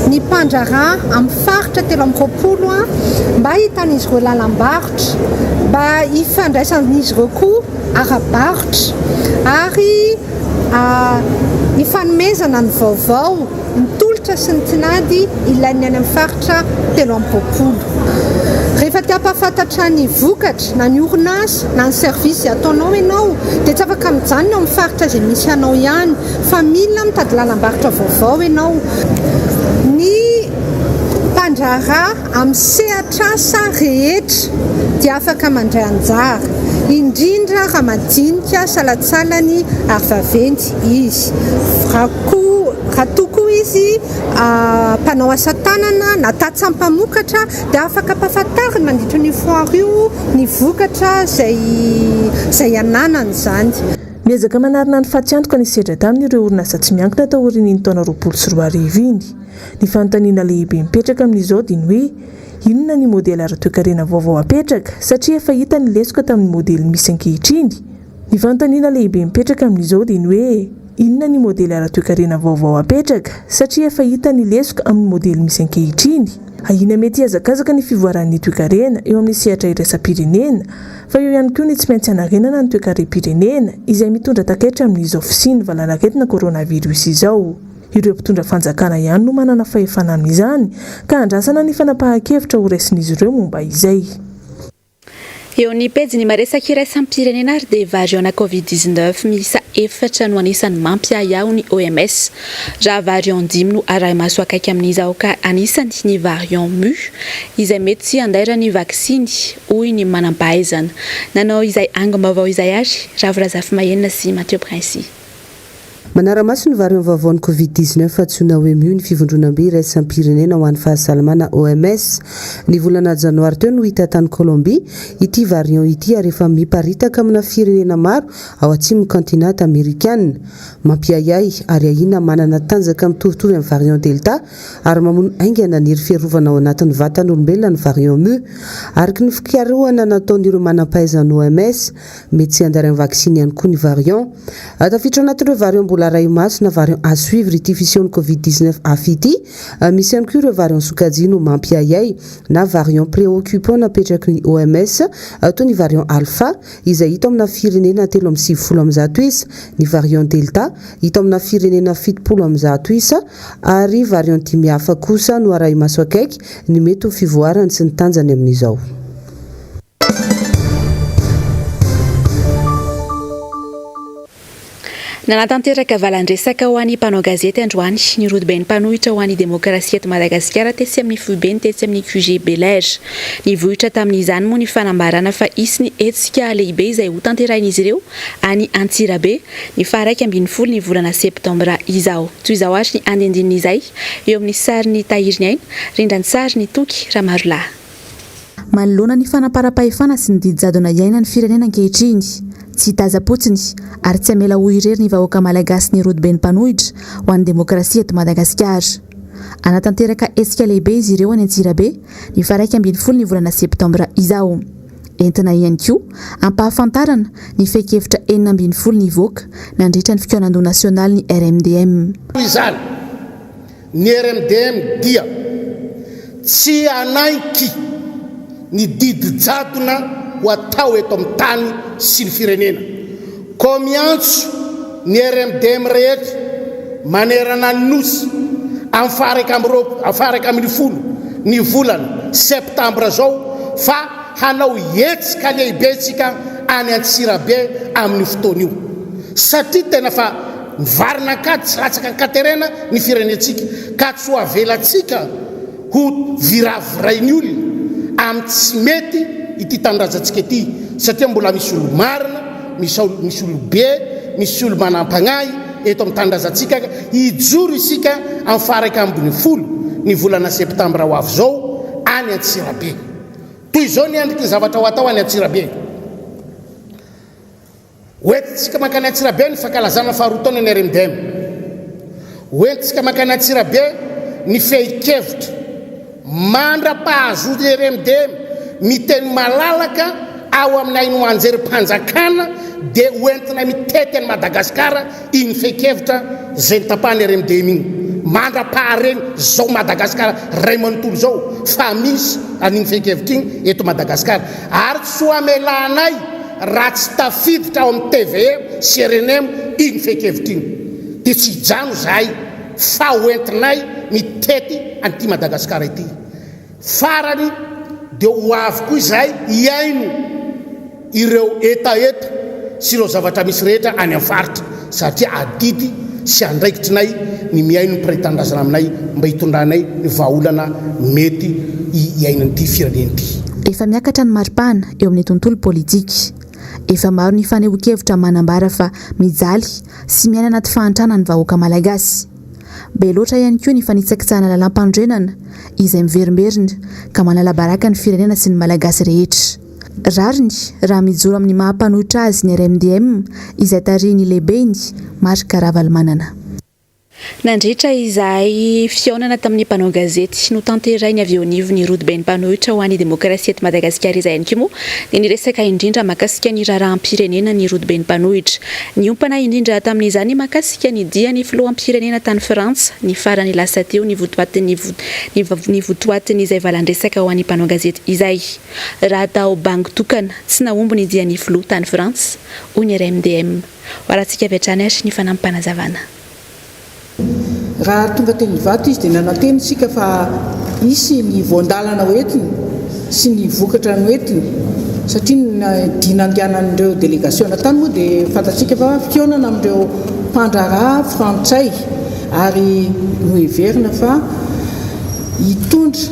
ny mpandraharaha amin'ny faritra 23 mba hahitan'izy ireo lalam-barotra, mba hifandraisan'izy ireo koa ara-barotra ary Hifanomezana ny vaovao, ny tolotra sy ny tinady ilain'ny any amin'ny faritra 23. Rehefa te hampahafantatra ny vokatra na ny orinasa na ny service izay ataonao ianao dia tsy afaka mijanona eo amin'ny faritra izay misy anao ihany fa mila mitady lalam-barotra vaovao ianao. Ny mpandraharaha Amin'ny sehatr'asa rehetra dia afaka mandray anjara, indrindra raha madinika, salantsalany ary vaventy izy. Raha koa raha toa koa izy mpanao asa tanana na tantsaha mpamokatra dia afaka ampahafantariny mandritra an'io foire io ny vokatra izay izay ananany izany. Miezaka manarina ny fatiantoka nisedra taminy ireo orinasa tsy miankina taorian'iny taona 2020 iny. Ny fanontaniana lehibe mipetraka amin'izao dia ny hoe, inona ny modely ara-toekarena vaovao apetraka satria efa hita ny lesoka tamin'ny modely misy ankehitriny? Ny fanontaniana lehibe mipetraka amin'izao dia ny hoe, inona ny modely ara-toekarena vaovao apetraka satria efa hita ny lesoka amin'ny modely misy ankehitriny. Ahiana mety hihazakazaka ny fivoaran'ny toekarena eo amin'ny sehatra iraisam-pirenena fa eo ihany koa ny tsy maintsy hanarenana ny toekarem-pirenena izay mitondra takaitra amin'izao fisian'ny valanaretina coronavirus izao. Ireo mpitondra fanjakana ihany no manana fahefana amin'izany ka andrasana ny fanapahan-kevitra horaisin'izy ireo momba izay. Eo amin'ny pejin'ny maresaka iraisam-pirenena ary dia variant Covid 19 miisa efatra no anisan'ny mampiahiahy ny OMS. Raha variant dimy no arahi-maso akaiky amin'izao ka anisany ny variant Mu izay mety tsy handairan'ny vaksiny hoy ny manam-pahaizana. Nanao izay angom-baovao izay ary Ravo Razafimahenina sy Mathieu Princy. Manara-maso ny variant vaovaon'ny Covid 19 antsoina hoe Mu ny Fivondronambe iraisam-pirenena ho an'ny fahasalamana, OMS. Ny volana janoary teo no hita tany Colombie ity variant ity ary efa miparitaka amina firenena maro ao atsimon'ny kaontinanta amerikana. Mampiahiahy ary ahiana manana tanjaka mitovitovy amin'ny variant Delta ary mamono haingana ny hery fiarovana ao anatin'ny vatan'olombelona ny variant Mu. Araka ny fikarohana nataon'ireo manam-pahaizan'ny OMS, Mety tsy handray ny vaksiny ihany koa ny variant. Tafiditra ao anatin'ireo variant mbola arahi-maso na variant à suivre ity fisehon'ny Covid 19 hafa ity. Misy ihany koa ireo variant sokajiana ho mampiahiahy na variant préoccupant napetraky ny OMS toy ny variant Alpha izay hita ao amina firenena 193 isa, ny variant Delta hita ao amina firenena 170 isa ary variant dimy hafa kosa no arahi-maso akaiky ny mety ho fivoarany sy ny tanjany amin'izao. Nanatanteraka valan-dresaka ho an'ny mpanao gazety androany ny rodoben'ny mpanohitra ho an'ny demokrasia eto Madagasikara tetsy amin'ny foibeny tetsy amin'ny QG Bel'Air. Nivohitra tamin'izany moa ny fanambarana fa hisy ny hetsika lehibe izay hotanterahin'izy ireo any Antsirabe ny faha-11 ny volana septambra izao. Toy izao ary ny andindinin'izay eo amin'ny sarin'i Tahiriniaina, rindran-tsarin'i Toky Ramarolahy. Manoloana ny fanaparam-pahefana sy ny didy jadona iainan'ny firenena ankehitriny, tsy hitaza-potsiny ary tsy hamela ho irery ny vahoaka malagasy ny rodoben'ny mpanohitra ho an'ny demokrasia eto Madagasikara. Hanatanteraka hetsika lehibe izy ireo any Antsirabe ny faha-11 ny volana septambra izao. Entina ihany koa hampahafantarana ny fehin-kevitra 16 nivoaka nandritra ny fikaonandoha nasionalin'ny RMDM. Izany. Ny RMDM dia tsy hanaiky ny didy jadona ho atao eto amin'ny tany sy ny firenena. Koa miantso ny RMDM rehetra manerana ny Nosy amin'ny faha-11 ny volana septambra izao fa hanao hetsika lehibe isika any Antsirabe amin'io fotoana io satria tena fa Mivarina an-kady tsy latsaka an-katerena ny firenentsika ka tsy ho avelantsika ho viravirain'ny olona amin'ny tsy mety ity tanindrazantsika ity satria mbola misy olo-marina, misy misy olobe, misy olo-manam-pagnahy eto amin'ny tanindrazantsika ka hijoro isika amin'ny faha-11 ny volana septambra ho avy izao any Antsirabe. Toy izao ny endriky ny zavatra ho atao any Antsirabe. Hoentintsika mankany Antsirabe ny fankalazana faharoa taona ny RMDM. Hoentintsika mankany Antsirabe ny fehin-kevitra mandra-pahazoan'ny RMDM miteny malalaka ao amin'ny haino aman-jerim-panjakana dia hoentinay mitety an'i Madagasikara iny fehin-kevitra izay notapahan'ny RMDM iny mandra-pahareny izao Madagasikara iray manontolo izao fa misy an'iny fehin-kevitra iny eto Madagasikara ary tsy ho amelanay Raha tsy tafiditra ao amin'ny tvm sy rnm iny fehin-kevitra iny dia tsy hijano izahay fa ho entinay mitety an'ity Madagasikara ity. Farany dia ho avy koa izahay hihaino ireo hetaheta sy ireo zavatra misy rehetra any amin'ny faritra satria adidy sy andraikitrinay ny mihaino ny mpiray tanindrazana aminay mba hitondranay ny vahaolana mety hiainan'ity firenena ity. Efa miakatra ny maripana eo amin'ny tontolo politika. Efa maro ny fanehoan-kevitra manambara fa mijaly sy miaina anaty fahantrana ny vahoaka malagasy. Be loatra ihany koa ny fanitsakitsahana lalàmpanorenana izay miverimberina ka manala baraka ny firenena sy ny Malagasy rehetra. Rariny raha mijoro amin'ny maha mpanohitra azy ny RMDM izay tarihin'ny lehibeny, Marc Ravalomanana. Nandritra izay fihaonana tamin'ny mpanao gazety notanterainy avy eo anivon'ny rodoben'ny mpanohitra ho an'ny demokrasia eto Madagasikara izay ihany koa moa dia niresaka indrindra mahakasika ny raharaham-pirenena ny rodoben'ny mpanohitra. Niompana indrindra tamin'izany mahakasika ny dian'ny filoham-pirenena tany Frantsa ny farany lasa teo ny votoatin'ny ny votoatin'izay valan-dresaka ho an'ny mpanao gazety izay. Raha atao bango tokana, tsy nahomby ny dian'ny filoha tany Frantsa, hoy ny RMDM. Ho arahantsika avy hatrany ary ny fanampim-panazavana. Raha tonga teny Ivato izy dia nanantena isika fa hisy ny voan-dalana hoentiny sy ny vokatra noentiny satria ny dia nandehanan'ireo delegasiona tany moa dia fantatsika fa fihaonana amin'ireo mpandraharaha frantsay ary noheverina fa hitondra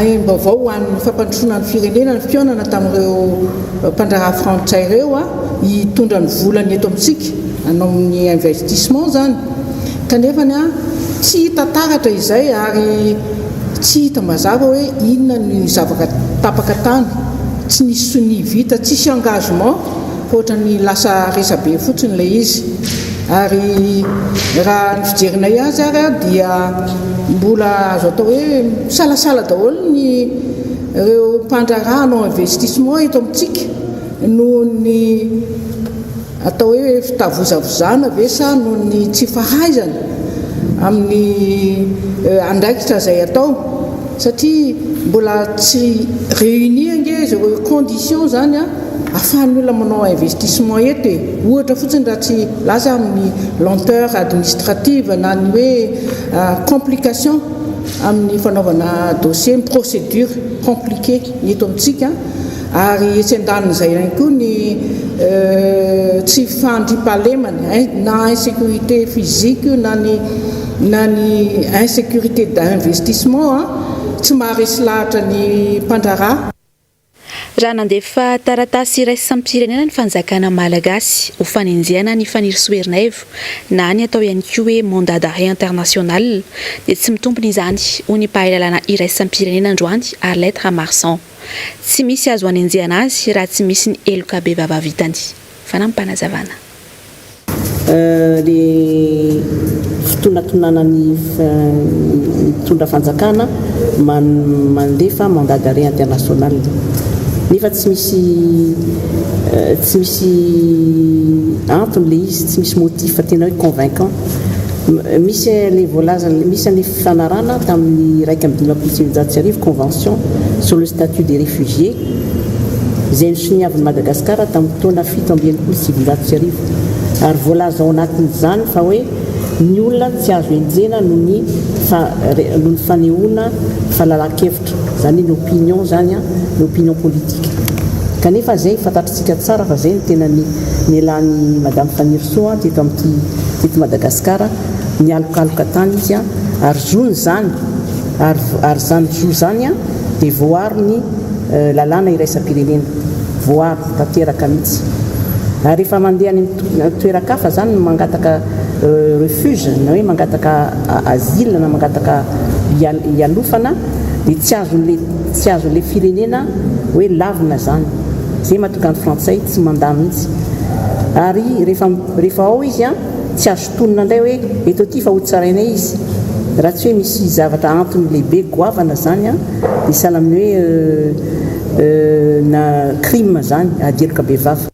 aim-baovao ho an'ny fampandrosoana ny firenena ny fihaonana tamin'ireo mpandraharaha frantsay ireo hitondra ny volany eto amintsika hanao ny investissement izany kanefa tsy hita taratra izay ary tsy hita mazava hoe inona ny zavatra tapaka tany, tsy nisy sonia vita, tsisy engagement fa ohatran'ny lasa resabe fotsiny ilay izy ary raha ny fijerinay azy ary dia mbola azo atao hoe misalasala daholo ny ireo mpandraharaha hanao investissement eto amintsika noho ny atao hoe fitavozavozana ve sa noho ny tsy fahaizana amin'ny andraikitra izay atao satria mbola tsy réunis ange ireo conditions izany ahafahan'ny olona manao investissement eto e! Ohatra fotsiny raha tsy hilaza amin'ny lenteur administrative na ny hoe complication amin'ny fanaovana dossier, ny procédure compliquée ny eto amintsika. Ary etsy andanin'izay ihany koa ny tsy fandriampahalemana na insécurité physique io na ny na ny insécurité d'investissement tsy maharesy lahatra ny mpandraharaha. Raha nandefa taratasy iraisam-pirenena ny fanjakana malagasy ho fanenjehana an'i Fanirisoa Ernaivo na ny atao ihany koa hoe mandat d'arrêt international dia tsy mitombina izany hoy ny mpahay lalàna iraisam-pirenena androany Arlette Ramarson. Tsy misy azo anenjehana azy raha tsy misy ny heloka bevava vitany. Fanampim-panazavana. Le fitonatonanan'ny mpitondra fanjakana mandefa mandat d'arrêt international nefa tsy misy tsy misy antony le izy, tsy misy motif tena hoe convaincant. Misy le voalaza, misy an'le fifanarahana tamin'ny 1951, convention sur le statut des réfugiés, izay nosoniavin'i Madagasikara tamin'ny taona 1967, ary voalaza ao anatin'izany fa hoe ny olona tsy azo enjehina noho ny noho ny fanehoana fahalalan-kevitra, izany hoe ny opinion izany an, ny opinion politique. Kanefa izay fantatritsika tsara fa izay no tena nialan'i Madame Fanirisoa teto amin'ity teto Madagasikara, nialokaloka tany izy an, ary zony izany, ary ary izany zo izany an dia voaaro ny lalàna iraisam-pirenena, voaaro tanteraka mihitsy. Ary rehefa mandeha any amin'ny toeran-kafa izany mangataka refuge na hoe mangataka asile na mangataka hialofana dia tsy azon'ilay tsy azon'ilay firenena hoe lavina izany. Izay mahatonga ny frantsay tsy mandà mihitsy. Ary rehefa rehefa ao izy an, tsy azo tonina indray hoe eto aty fa hotsarainay izy. Raha tsy hoe misy zavatra antony lehibe goavana izany an, dia sahala amin'ny hoe na crime izany, ady heloka bevava.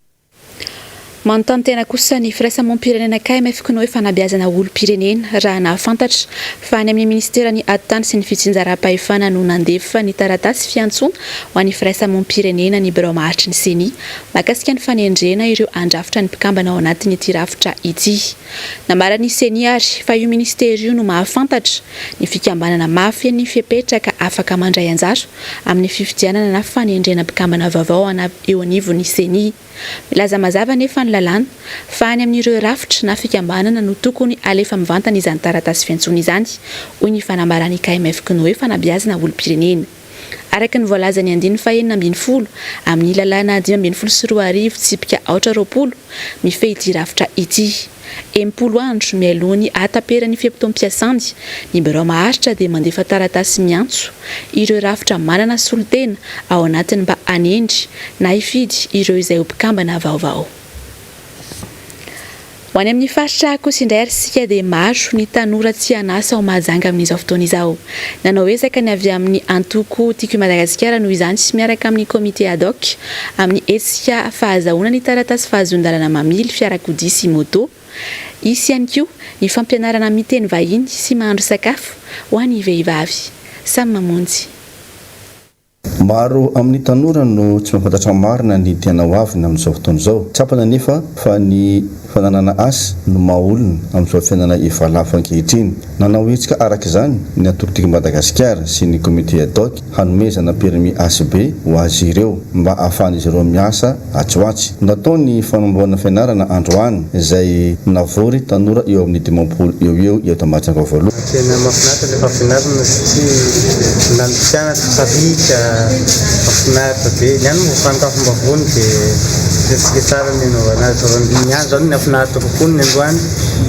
Manontany tena kosa ny firaisamonim-pirenena KMF Kinoe fanabeazana olom-pirenena raha nahafantatra fa any amin'ny minisiteran'ny Atitany sy ny fitsinjaram-pahefana no nandefa ny taratasy fiantsoana ho an'ny firaisamonim-pirenena ny birao maharitry ny Ceni mahakasika ny fanendrena ireo handrafitra ny mpikambana ao anatin'ity rafitra ity. Nambaran'ny Ceni ary fa io minisitera io no mahafantatra ny fikambanana mafy ny fepetra ka afaka mandray anjara amin'ny fifidianana na fanendrena mpikambana vaovao eo anivon'ny Ceni. Milaza mazava anefa ny lalàna fa any amin'ireo rafitra na fikambanana no tokony alefa mivantana izany taratasy fiantsoana izany, hoy ny fanambaran'ny KMF Cnoe fanabeazana olom-pirenena. Araka ny voalazan'ny andininy fahenina ambin'ny folo amin'ny lalàna 2015 tsipika aotra 20 mifehy ity rafitra ity. 60 andro mialoha ny hahataperan'ny fe-potoam-piasany, ny birao maharitra dia mandefa taratasy miantso ireo rafitra manana solontena ao anatiny mba hanendry na hifidy ireo izay ho mpikambana vaovao. Ho any amin'ny faritra kosa indray ary isika dia maro ny tanora tsy an'asa ao Mahajanga amin'izao fotoana izao. Nanao ezaka ny avy amin'ny antoko Tiako i Madagasikara noho izany miaraka amin'ny comité ad hoc amin'ny hetsika fahazahoana ny taratasy fahazoan-dalana mamily fiarakodia sy moto. Hisy ihany koa ny fampianarana miteny vahiny sy mahandro sakafo ho an'ny vehivavy. Samy mamonjy. Maro amin'ny tanora no tsy mahafantatra marina ny tena ho aviny amin'izao fotoana izao. Tsapany anefa fa ny fananana asa no maha olona amin'izao fiainana efa lafo ankehitriny. Nanao hetsika araka izany ny antoko Tiako Madagasikara sy ny Comité ad hoc hanomezana permis HB ho azy ireo mba ahafahan'izy ireo miasa atsy ho atsy. Natao ny fanombohana fianarana androany izay navory tanora eo amin'ny 50 eo ho eo eto Mahajanga voalohany. Tena mahafinaritra ilay fampianarana satria na ny mpianatra sariaka, mahafinaritra be. Ny any moa fanokafam-bavony dia hitantsika tsara ny anaovana azy. Ny any izany nahafinaritra kokoa ny androany,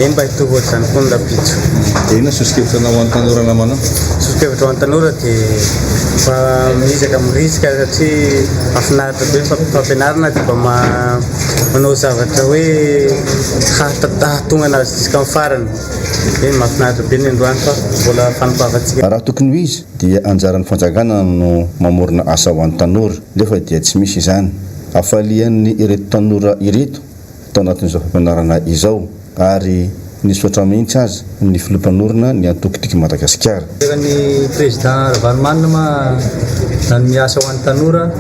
eny mba hitovy ohatr'izany koa ny rahampitso. Dia inona soso-kevitra anao ho an'ny tanora namanao? Soso-kevitra ho an'ny tanora dia mba miezaka mirisika satria mahafinaritra be ny fampianarana dia mba manao zavatra hoe hahatonga anazy jusqu'amin'ny farany. Eny mahafinaritra be ny androany fa mbola fanompavantsika. Raha tokony ho izy dia anjaran'ny fanjakana no mamorona asa ho an'ny tanora nefa dia tsy misy izany. Hafalian'ny ireto tanora ireto tao anatin'izao fampianarana izao ary nisaotra mihitsy aza ny filoha mpanorina ny antoko Tiako i Madagasikara. Ny président Ravalomanana ma nanome asa ho an'ny tanora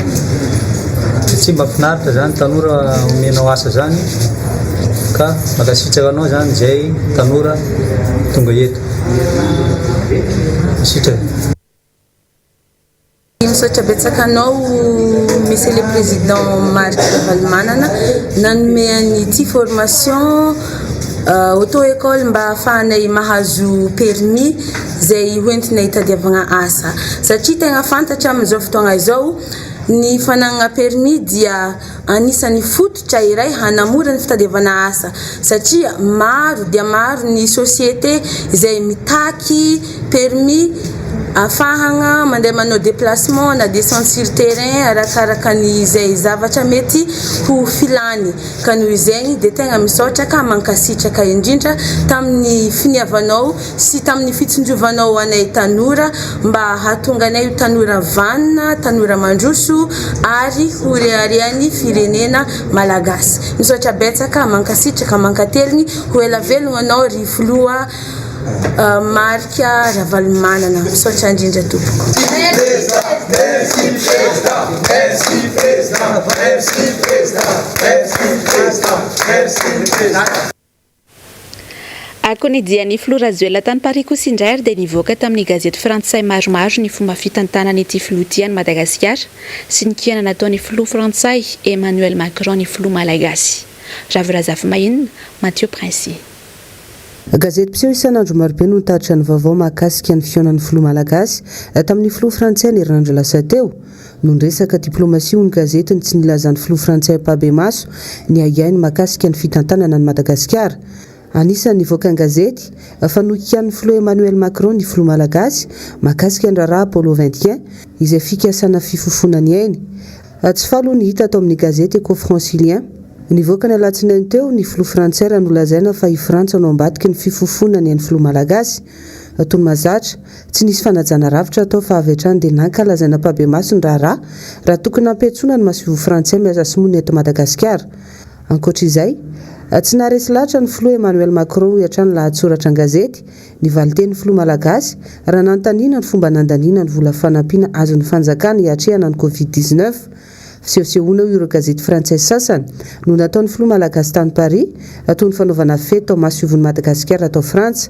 satria mahafinaritra zany tanora omenao asa zany ka mankasitraka anao zany zay tanora tonga eto. Sitraka. Misaotra betsaka anao Monsieur le Président Marc Ravalomanana nanome an'ity formation auto école mba ahafahanay mahazo permis izay hoentina hitadiavagna asa satria tegna fantatra amin'izao fotoagna izao ny fanagnana permis dia Anisan'ny fototra iray hanamora ny fitadiavana asa satria maro dia maro ny société izay mitaky permis afahagna mandeha manao déplacement na descente sur terrain arakaraka ny izay zavatra mety ho filany ka noho izegny dia tegna misaotra ka mankasitraka indrindra tamin'ny finiavanao sy tamin'ny fitsinjovanao anay tanora mba hahatonga anay ho tanora vanona, tanora mandroso ary ho reharehan'ny firenena malagasy. Misaotra betsaka, mankasitraka, mankateligny, ho ela velogno anao ry filoha Marc Ravalomanana. Misaotra indrindra tompoko. Akony dian'ny filoha Rajoelina tany Paris kosa indray ary dia nivoaka tamin'ny gazety frantsay maromaro ny fomba fitantanan'ity filoha ity an'i Madagasikara sy ny kiana nataon'ny filoha frantsay Emmanuel Macron ny filoha malagasy Ravo Razafimahinina, Mathieu Princi. Gazety mpiseho isan'andro marobe no nitatitra ny vaovao mahakasika ny fihaonan'ny filoha malagasy tamin'ny filoha frantsay ny herinandro lasa teo. Noho ny resaka diplomasia hoy ny gazety ny tsy nilazan'ny filoha frantsay ampahibemaso ny ahiahiny mahakasika ny fitantanana an'i Madagasikara. Anisan'ny nivoaka an-gazety fa nokianin'ny filoha Emmanuel Macron ny filoha malagasy mahakasika ny raharaha Apollo 21 izay fikasana fifofoana ny ainy. Tsy faly hoy ny hita tao amin'ny gazety Echo Francilien. Nivoaka ny alatsinainy teo ny filoha frantsay raha nolazaina fa i Frantsa no ambadiky ny fifofoana ny ain'ny filoha malagasy. Toy ny mahazatra, tsy nisy fanajana rafitra atao fa avy hatrany dia nankalazaina ampahibemaso ny raharaha raha tokony nampiantsoana ny masoivoho frantsay miasa sy monina eto Madagasikara. Ankoatra izay, tsy naharesy lahatra ny filoha Emmanuel Macron hoy hatrany ny lahatsoratra an-gazety, ny valintenin'ny filoha malagasy raha nanontaniana ny fomba nandaniana ny vola fanampiana azon'ny fanjakana hiatrehana ny Covid 19. Fisehosehoana hoy ireo gazety frantsay sasany no nataon'ny filoha malagasy tany Paris toy ny fanaovana fety tao masoivohon'i Madagasikara tao Frantsa.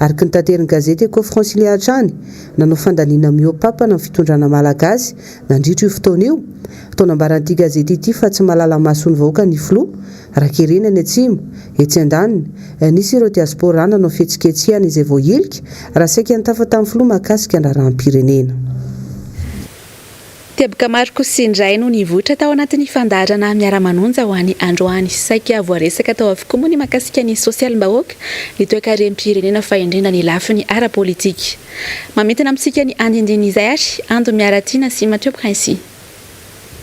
Araka ny taterin'ny gazety Echo Francilien hatrany, nanao fandaniana mihoa-papana ny fitondrana malagasy nandritra io fotoana io. Toa nambaran'ity gazety ity fa tsy mahalala maso ny vahoaka ny filoha, raha kerena any atsimo. Etsy andaniny, nisy ireo diaspora nanao fihetsiketsehana izay voahilika raha saika nitafa tamin'ny filoha mahakasika ny raharaham-pirenena. Teboka maro kosa indray no nivoitra tao anatin'ny fandaharana Miara-manonja ho an'ny androany. Saika voaresaka tao avokoa moa ny mahakasika ny sosialim-bahoaka, ny toekarem-pirenena fa indrindra ny lafiny ara-politika. Mamintina amintsika ny andindinin'izay ary Ando Miaratiana sy Mathieu Princi.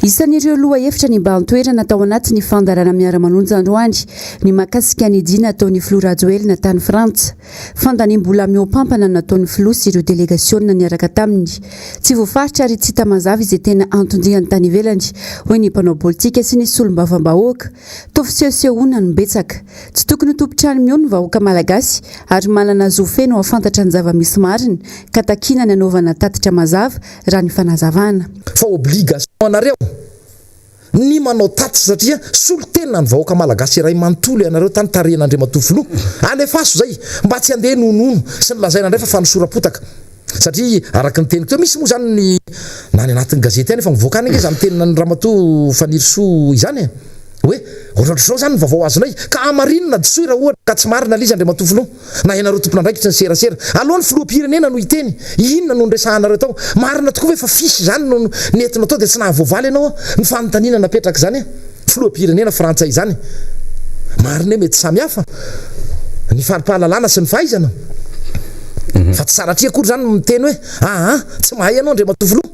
Isan'ireo lohahevitra nibahan-toerana tao anatin'ny fandaharana Miara-manonja androany ny mahakasika ny dina ataon'ny filoha Rajoelina tany Frantsa. Fandaniam-bola mihoampampana no nataon'ny filoha sy ireo delegasionina niaraka taminy. Tsy voafaritra ary tsy hita mazava izay tena anton-diany tany ivelany, hoy ny mpanao politika sy ny solombavambahoaka. Toa fisehosehoana no betsaka. Tsy tokony ho tompon-trano mihono ny vahoaka malagasy ary manana zo feno hahafantatra ny zava-misy marina ka takiana ny hanaovana tatitra mazava raha ny fanazavana. Fa obligation anareo ny manao tatitra satria solontena ny vahoaka malagasy iray manontolo ianareo tany tarihan'Andriamatoa Filoha. Alefaso zay mba tsy handeha ny honohono sy ny lazaina indray fa fanosoram-potaka. Satria araka ny teniko teo misy moa zany ny na any anatin'ny gazety any efa mivoaka any ange izany teninan'i Ramatoa Fanirisoa izany e! Hoe ohatrohatr'izao izany ny vaovao azonay ka hamarino na disoy raha ohatra ka tsy marina ilay izy Andriamatoa Filoha na ianareo tompon'andraikitry ny serasera. Aleo ny filoham-pirenena no hiteny inona no niresahanareo tao. Marina tokoa ve fa fiche izany no nentinao tao dia tsy nahavoavaly ianao ny fanontaniana napetraka izany e? Filoham-pirenena frantsay izany. Marina hoe mety samy hafa ny fari-pahalalana sy ny fahaizana. Fa tsy sanatria akory izany miteny hoe aa tsy mahay ianao Andriamatoa Filoha.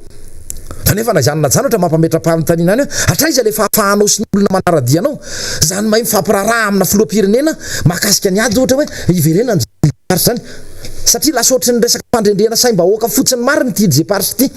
Kanefa na izany na izany ohatra mampametra-panontaniana any hoe hatraiza ilay fahafahanao sy ny olona manara-dia anao izany mahay mifampiraharaha amina filoham-pirenena mahakasika ny ady ohatra hoe hiverenana izany faritra izany. Satria lasa ohatry ny resaka fandrendrehana saim-bahoaka fotsiny marina ity Jepars ity.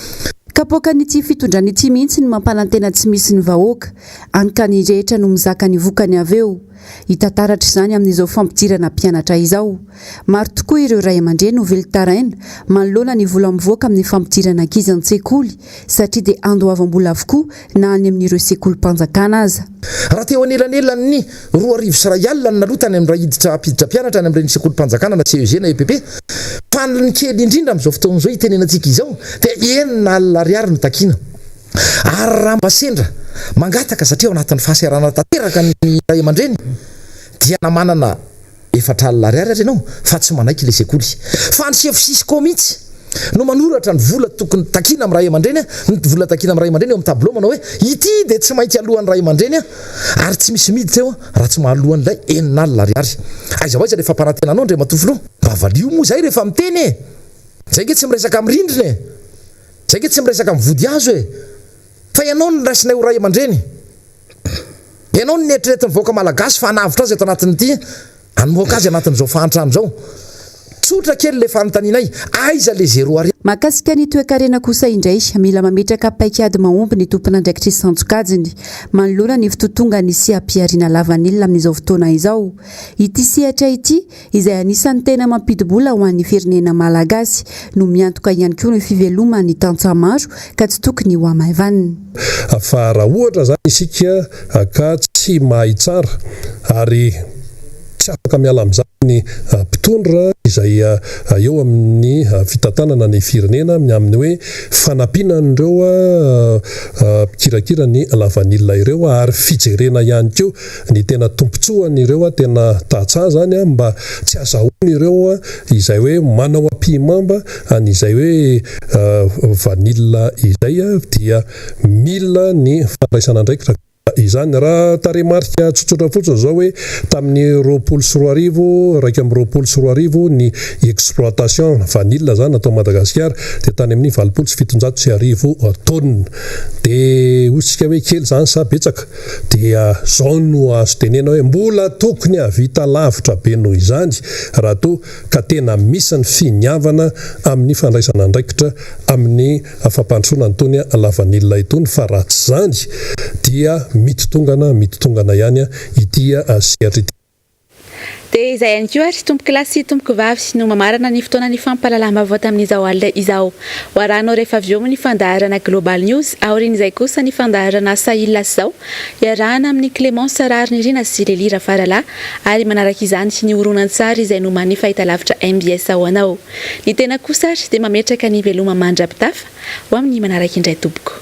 Kapoakan'ity fitondrana ity mihitsy ny mampanantena tsy misy ny vahoaka, any ka ny rehetra no mizaka ny vokany avy eo. Hita taratra izany amin'izao fampidirana mpianatra izao. Maro tokoa ireo ray aman-dreny no velon-taraina manoloana ny vola mivoaka amin'ny fampidirana ankizy an-tsekoly satria dia andoavam-bola avokoa na any amin'ireo sekolim-panjakana aza. Raha teo anelanelan'ny 2100 no naloa tany amin'ny raha hiditra hampiditra mpianatra any amin'ireny sekolim-panjakana na CEG na EPP, fa ny kely indrindra amin'izao fotoana izao itenenantsika izao dia 6000 ariary no takiana. Ary raha mba sendra mangataka satria ao anatin'ny fahasahiranana tanteraka ny ray aman-dreny dia na manana 40 ariary aza ianao fa tsy manaiky ilay sekoly. Fa ny sefo cisco mihitsy no manoratra ny vola tokony takiana amin'ny ray aman-dreny, ny vola takiana amin'ny ray aman-dreny eo amin'ny tableau manao hoe ity dia tsy maintsy aloan'ny ray aman-dreny ary tsy misy miditra eo raha tsy mahaloa an'ilay 60 ariary. Aiza ho aiza ilay fampanantenanao Andriamatoa Filoha? Mba valio moa izay rehefa miteny e! Izay ange tsy miresaka amin'ny rindrina e! Izay ange tsy miresaka amin'ny vodihazo e! Fa ianao no raisinay ho ray aman-dreny. Ianao no neritreretin'ny vahoaka malagasy fa hanavotra azy ato anatin'ity, hamoaka azy anatin'izao fahantrana izao. Tsotra kely ilay fanontanianay, aiza ilay zéro ariary? Mahakasika ny toekarena kosa indray, mila mametraka paikady mahomby ny tompon'andraikitra isan-tsokajiny manoloana ny fitotongan'ny seha-pihariana lavanila amin'izao fotoana izao. Ity sehatra ity izay anisan'ny tena mampidi-bola ho an'ny firenena malagasy, no miantoka ihany koa ny fiveloman'ny tantsaha maro ka tsy tokony hohamaivanina. Fa raha ohatra izany isika ka tsy mahay tsara ary tsy afaka miala amin'izany ny mpitondra izay eo amin'ny fitantanana ny firenena ny amin'ny hoe fanampiana an'ireo mpikirakira ny lavanila ireo ary fijerena ihany koa Ny tena tombontsoan'ireo tena tantsaha zany mba tsy azahoan'ireo izay hoe manao ampihimamba an'izay hoe vanille izay dia mila ny fandraisana andraikitra izany. Raha tarehimarika tsotsotra fotsiny izao hoe tamin'ny 2020, 2021 ny exploitation vanille zany natao Madagasikara dia tany amin'ny 1780 taonina. Dia hoy isika hoe kely izany sa betsaka? Dia zao no azo tenena hoe mbola tokony hahavita lavitra be noho izany raha toa ka tena misy ny finiavana amin'ny fandraisana andraikitra amin'ny fampandrosoana an'itony lavanila itony fa raha tsy izany dia mitotongana mitotongana ihany ity sehatra ity. Dia izay ihany koa ary tompokolahy sy tompokovavy no mamarana ny fotoanan'ny fampahalalam-baovao tamin'izao alina izao. Ho arahanao rehefa avy eo ny fandaharana Global News, aorian'izay kosa ny fandaharana Sahil Asao iarahana amin'i Clémence Raharinirina sy Lily Rafaralahy ary manaraka izany ny horonantsary izay nomanin'ny fahitalavitra mbs ho anao. Ny tena kosa ary dia mametraka ny veloma mandra-pitafa ho amin'ny manaraka indray tompoko.